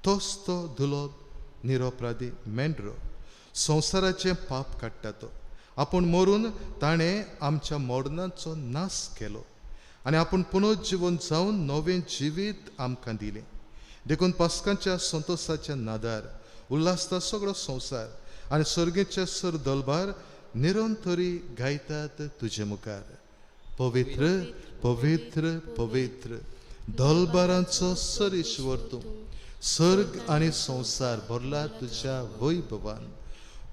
S3: तोच तो धुलो निरोपराधी मेंढरो, संवसाराचें पाप काडटा तो. आपूण मरून ताणें आमच्या मरणाचो नाश केलो आनी आपूण पुनर्जिवन जावन नवें जिवीत आमकां दिलें. देखून पास्कांच्या संतोशाच्या नादार उल्हासता सगळो संवसार आनी सर्गेच्या सर दलबार निरंतरी गायतात तुजे मुखार. पवित्र पवित्र पवित्र दलबारांचो सरीश्वर तूं, सर्ग आनी संवसार भरला तुज्या वैभवान.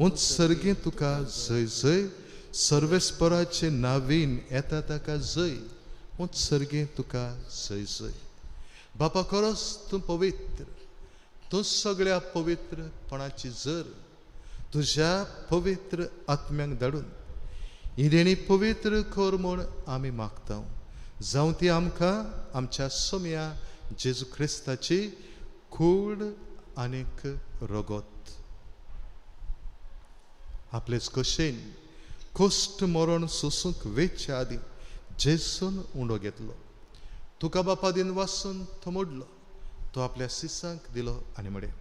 S3: उंच सर्गीं तुका जय जय, सर्वेस्पराचे नावीन येता ताका जय. उंच सर्गीं तुका जय जय. बापा खरोच तूं पवित्र, तूं सगळ्या पवित्रपणाची जर. तुज्या पवित्र आत्म्यांक धाडून ही देणी पवित्र कर म्हूण आमी मागता. जावं ती आमकां आमच्या सोम्या जेजू क्रिस्ताची कूड आनीक रगत. आपलेच कशेन कश्ट मरण सोसूंक वेच्या आदीं जेजून उंडो घेतलो, तुका बापा दिन वासून तो मोडलो, तो आपल्या सिसांक दिलो आनी म्हळें,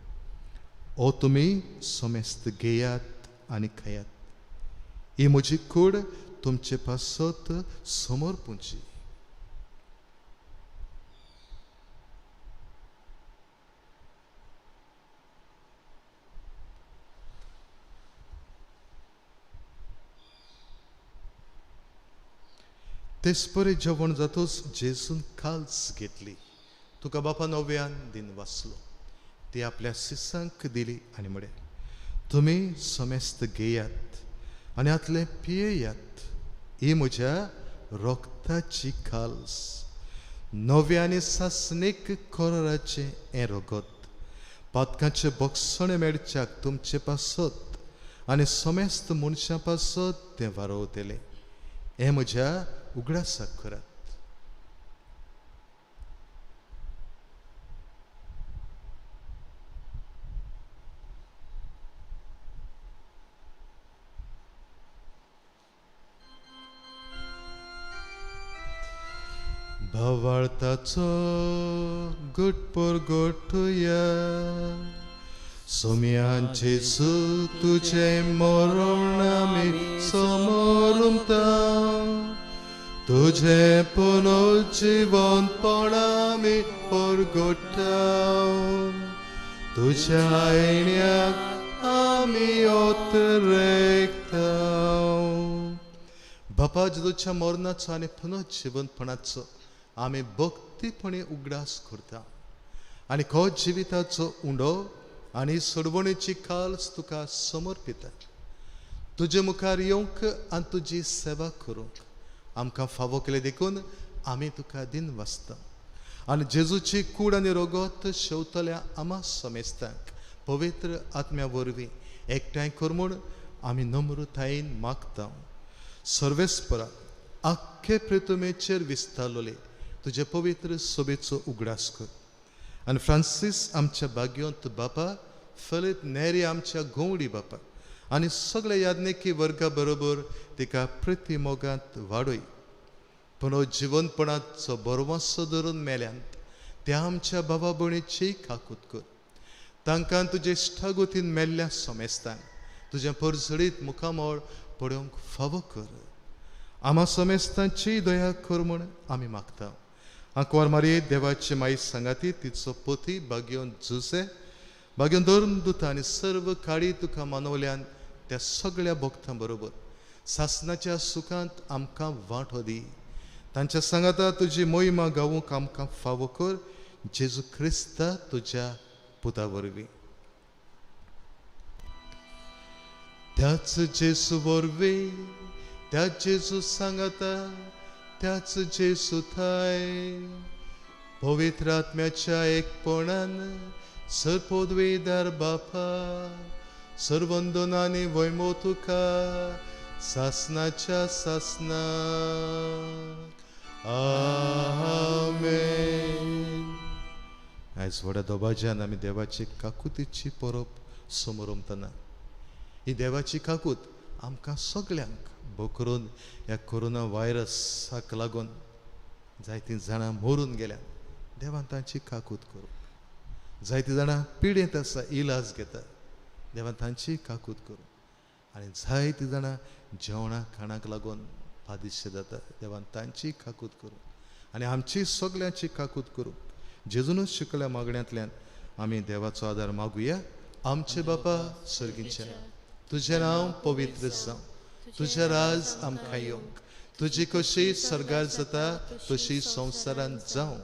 S3: ओ तुमी समेस्त घेयात आनी खायात, ही म्हजी कूड तुमचे पासत समर्पूंची. तेचपरी जेवण जातूच जेजून काल्स घेतली, तुका बापा नव्यान दिन वाचलो, ती आपल्या सिसांक दिली आनी म्हळें, तुमी समेस्त घेयात आनी हातलें पियेयात, ही म्हज्या रगताची काल्स, नव्या आनी सासणीक कराराचें हें रगत, पातकांचें बक्षणें मेळच्याक तुमचे पासत आनी समेस्त मनशां पासत तें वारोवतलें. हें म्हज्या उगडासाक करात. भावार्थाचो गुटपोर गोठुया, सोम्यांचे सु तुझें मरण आमी समोर उमता, तुझें पुनर्जिवनपण आमी परगोटा, तुझ्या येण्याक आमी अतिरेकता. बापा जेजूच्या मरणाचो आनी पुनर्जिवनपणाचो आमी भक्तीपणी उगडास करता आनी खो जिविताचो उंडो आनी सोडवणेची काल्स तुका समर्पिता. तुजे मुखार येवंक आनी तुजी सेवा करूंक आमकां फावो केलें देखून आमी तुका दिन वाचता. आनी जेजूची कूड आनी रगत शेवतल्या आमा समेस्तांक पवित्र आत्म्या वरवीं एकठांय कर म्हूण आमी नम्रतायेन मागता. सर्वेस्परा आख्खे प्रितुमेचेर विस्तारलोले तुजे पवित्र सोबेचो उगडास कर. आनी फ्रांसीस आमच्या भाग्योंत बापा, फिलीप नेरी आमच्या गोवडी बापा आनी सगळे याज्ञिकी वर्गा बरोबर तिका प्रिती मोगांत वाडय. पूण जिवनपणाचो बरवासो धरून मेल्यांत त्या आमच्या बाबा भयणीची काकूत कर. तांकां तुजे इश्टागतीन मेल्ल्या समेस्तांक तुजें परजळीत मुखामळ पळोवंक फावो कर. आमा समेस्तांची दया कर म्हूण आमी मागता. आंकवार मारये देवाची माई सांगाती तिचो पोती भाग्योन जुसे भाग्योन धर्म दुता आनी सर्व काळी तुका मानवल्यान त्या सगळ्या भक्तां बरोबर सासनाच्या सुखांत आमकां वांटो दी. तांच्या सांगाता तुजी मोहिमा गावूंक आमकां फावो कर जेजू क्रिस्ता तुज्या पुता वरवीं. त्याच जेजू वरवीं, त्याच जेजू सांगाता, त्याच जेजू थाय पवित्र आत्म्याच्या एकपणान सर्पोद्वेदार बापा सर्वंदनानी वैमो तुका सासनाच्या सासनाक. आमेन. आयज व्हडा दबाज्यान आमी देवाची काकुतीची परब समोरमतना ही देवाची काकूत आमकां सगल्यांक भोकरून ह्या कोरोना व्हायरसाक लागून जायतीं जाणां मरून गेल्यात. देवान तांची काकूत करूं. जायतीं जाणां पिडेंत आसा, इलाज घेता, देवान तांची काकूत करूं. आनी जायतीं जाणां जेवणां खाणाक लागून पादिश्य जाता, देवान तांची काकूत करूं. आनी आमची सगल्यांची काकूत करूं. जेजूनच शिकल्या मागण्यांतल्यान आमी देवाचो आदार मागुया. आमचे बापा सर्गीच्या, तुजें नांव पवित्र जावं, तुजें राज आमकां येवंक, तुजी कशी सर्गार जाता तशी संवसारांत जावं.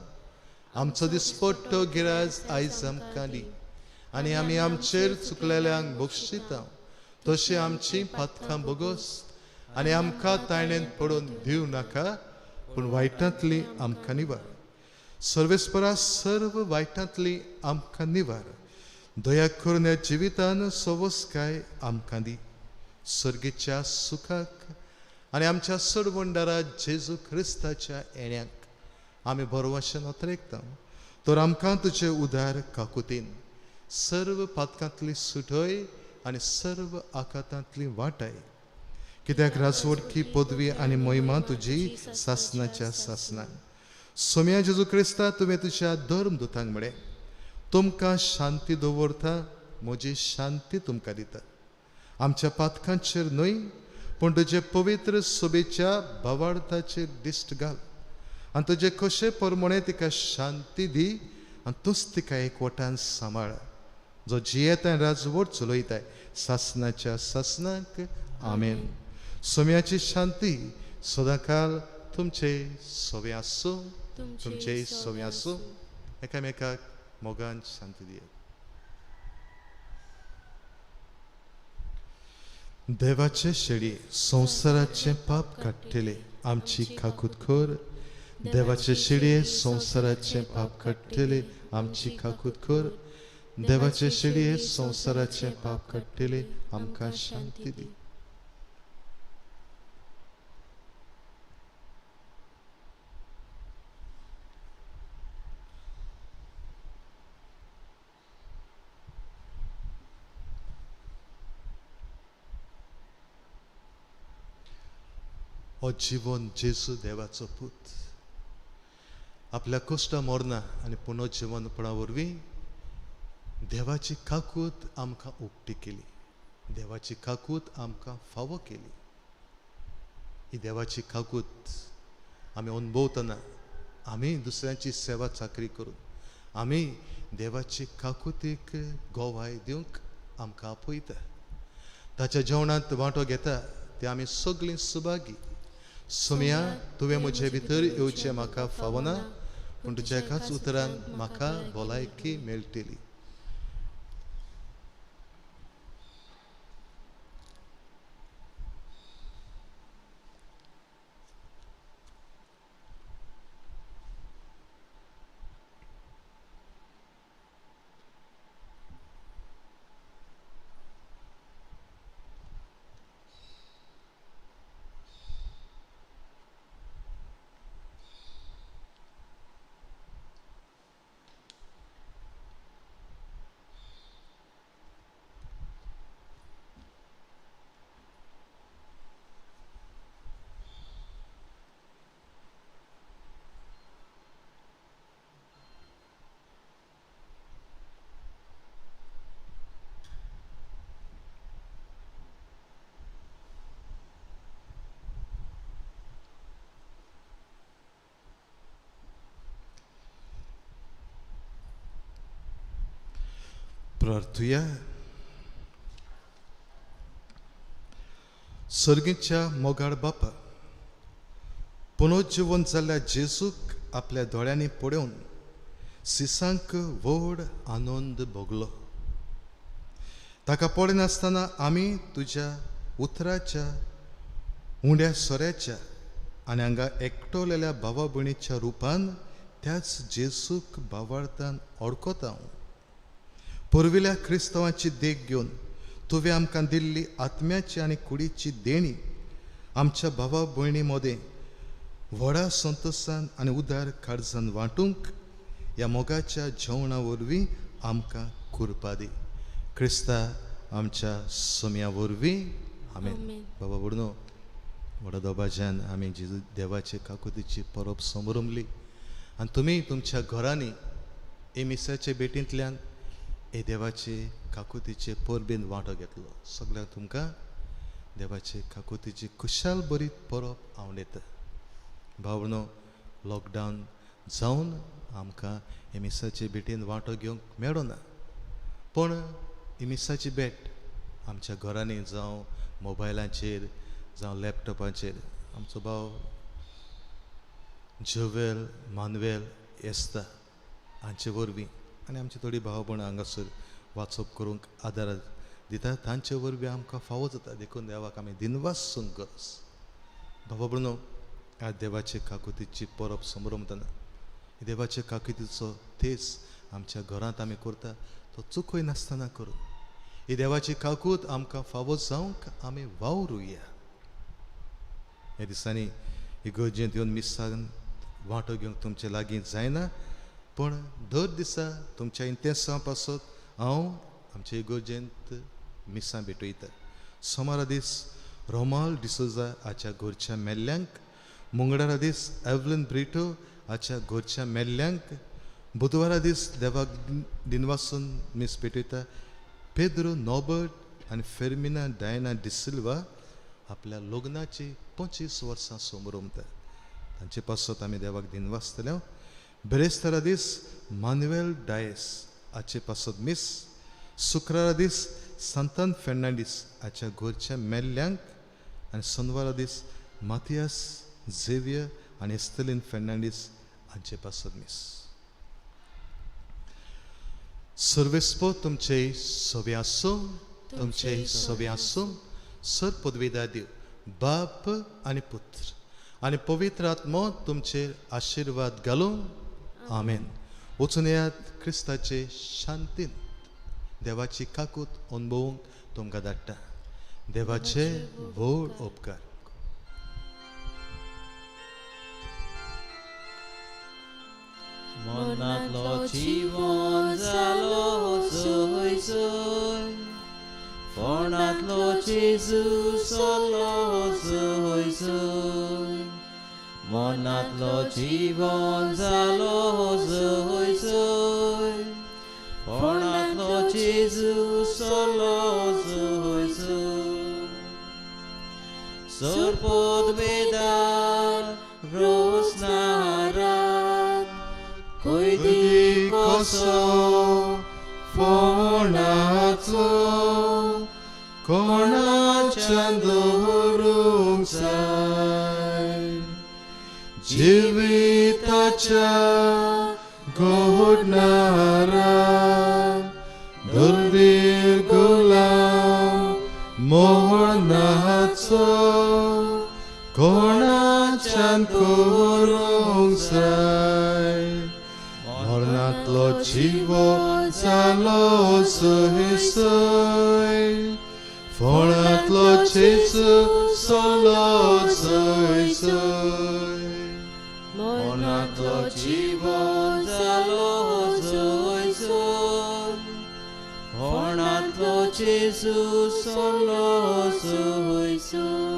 S3: आमचो दिसपट्टो गिराज आयज आमकां दी आनी आमी आमचेर चुकलेल्यांक बक्षिता तशी आमची पातकां बोगोस आनी आमकां ताणेन पडून दिवं नाका, पूण वायटांतली आमकां निवार. सर्वेस्परा सर्व वायटांतली आमकां निवार. दया करून ह्या जिवितान सवस्काय आमकां दी. सर्गेच्या सुखाक आनी आमच्या सडवंडारा जेजू क्रिस्ताच्या येण्याक आमी भरवशान अत्रेकता. तर आमकां तुजे उदार काकुतीन सर्व पातकांतली सुटय आनी सर्व आकातांतली वाटाय. कित्याक राजवटकी पदवी आनी महिमा तुजी सासनाच्या सासनाक. सोम्या जेजू क्रिस्ता, तुवें तुज्या धर्मदुतांक म्हळें, तुमकां शांती दवरता, म्हजी शांती तुमकां दिता. आमच्या पातकांचेर न्हय पूण तुजे पवित्र सोबेच्या भावार्थाचेर दिश्ट घाल आनी तुजे कशे प्रमाणे तिका शांती दी आनी तूंच तिका एकवटान सांबाळ, जो जियेता आनी राजवट चलयताय सासनाच्या सासनाक. आमेन. सोम्याची शांती सदांकाल तुमचे सोवे आसूं, तुमचे सोवे आसूं. एकामेकाक मोगान शांती दियात. देवाचे शेळी संवसाराचें पाप काडटले आमची काकूत कर. देवाचे शेळये संवसाराचें पाप काडटले आमची काकूत कर. देवाचे शेळये संवसाराचें पाप काडटले आमकां शांती दी. हो जिवन जेजू देवाचो पूत आपल्या कश्टा मरना आनी पुनर्जिवनपणा वरवीं देवाची काकूत आमकां उक्ती केली, देवाची काकूत आमकां फावो केली. ही देवाची काकूत आमी अनुभवतना आमी दुसऱ्यांची सेवा चाकरी करून आमी देवाची काकुतीक गोवाय दिवंक आमकां आपयता. ताच्या जेवणांत वांटो घेता ते आमी सगळीं सुभागी. सोम्या, तुवें म्हजे भितर येवचें म्हाका फावना, पूण तुज्या एकाच उतरान म्हाका भलायकी मेळटली. प्रार्थुया. सर्गीच्या मोगाळ बापा, पुनर्जिवन जाल्ल्या जेजूक आपल्या दोळ्यांनी पळोवन सिसांक व्हड आनंद भोगलो. ताका पळयनासतना आमी तुज्या उतराच्या उंड्या सोऱ्याच्या आनी हांगा एकटोलेल्या भावा भयणीच्या रुपान त्याच जेजूक भावार्थान ओळखता. पुर्विल्या क्रिस्तांवाची देख घेवन तुवें आमकां दिल्ली आत्म्याची आनी कुडीची देणी आमच्या भावा भयणी मदें व्हडा संतोशान आनी उदार काळजान वांटूंक ह्या मोगाच्या जेवणा वरवीं आमकां कुरपा दी. क्रिस्ता आमच्या सोम्या वरवीं आमेन. बाबा भुरनो, व्हडा दबाज्यान आमी जेजू देवाचे काकुतीची परब समरमली आनी तुमी तुमच्या घरांनी हे मिसाचे भेटींतल्यान हे देवाचे काकुतीचे परबेन वांटो घेतलो. सगळ्यांक तुमकां देवाचे काकुतीची खुशाल बरी परब आवडटा. भावनो, लॉकडावन जावन आमकां हे मिसाचे भेटीन वांटो घेवंक मेळना, पूण ही मिसाची भेट आमच्या घरांनी जावं मोबायलाचेर जावं लॅपटॉपाचेर आमचो भाव जोवेल मानवेल एस्ता हांचे वरवीं आनी आमची थोडी भाव भयणां हांगासर वाचप करूंक आदार दिता, तांचे वरवीं आमकां फावो जाता. देखून देवाक आमी दिनवास गरज. बाबा भयणो, आज देवाचे काकुतीची परब समरमतना देवाचे काकुतीचो तेज आमच्या घरांत आमी करता तो चुकय नासतना करूं. ही देवाची काकूत आमकां फावो जावंक आमी वावरुया. ह्या दिसांनी इगर्जेंत येवन मिसांत वांटो घेवंक तुमचे लागीं जायना, पूण दर दिसा तुमच्या इंतेसां पासत हांव आमच्या इगर्जेंत मिसां भेटयता. सोमारा दीस रोमाल डिसोजा हाच्या घरच्या मेल्ल्यांक, मंगळारा दीस एवलिन ब्रिटो हाच्या घरच्या मेल्ल्यांक, बुधवारा दीस देवाक दिनवासून मीस भेटयता पेद्रो नॉबर्ट आनी फेर्मिना डायना डिसिल्वा आपल्या लग्नाची 25 वर्सां समरमता. तांचे पासत आमी देवाक दिनवासतले. बिरेस्तारा दीस मानुएल डायस हाचे पासत मीस, शुक्रारा दीस सांतान फेर्नांडीस हाच्या घरच्या मेल्ल्यांक आनी सोनवारा दीस माथियास झेवियर आनी एस्तलीन फेर्नांडीस हांचे पासत मीस. सर्वेस्पो तुमचे सवे आसूं, तुमचे सवे आसूं. सर पदवीदार देव बाप आनी पुत्र आनी पवित्र आत्मो तुमचेर आशिर्वाद घालूं. आमेन. वचून येयात क्रिस्ताचे शांतीन. देवाची काकूत अनुभवूंक तुमकां धाडटा. देवाचे व्हड उपकार.
S2: मनांतलो जीवन जालो सोय सोय, फोंडांतलो जेजू सोलो सोय सोय. मनांतलो जीवन जालो सोय सोय, फोंडांतलो जेजू सोलो सोय सोय. सोरपोद वेदार रोसनारात कोयदी
S3: कसो फोणाचो कोणाच्यान दवरूंक जाय, जिविताच्या घडणारा दुर्वीर गुलाम मोहनाचो कोणाच्यान करूंक जाय. मरणांतलो जिवो जालो सय सय, फोंडांतलो जेजू सोलो सय सय.
S2: मनांतलो जीवन जालो सोय सोय, फोंडांतलो जेजू सोलो सोय सोय.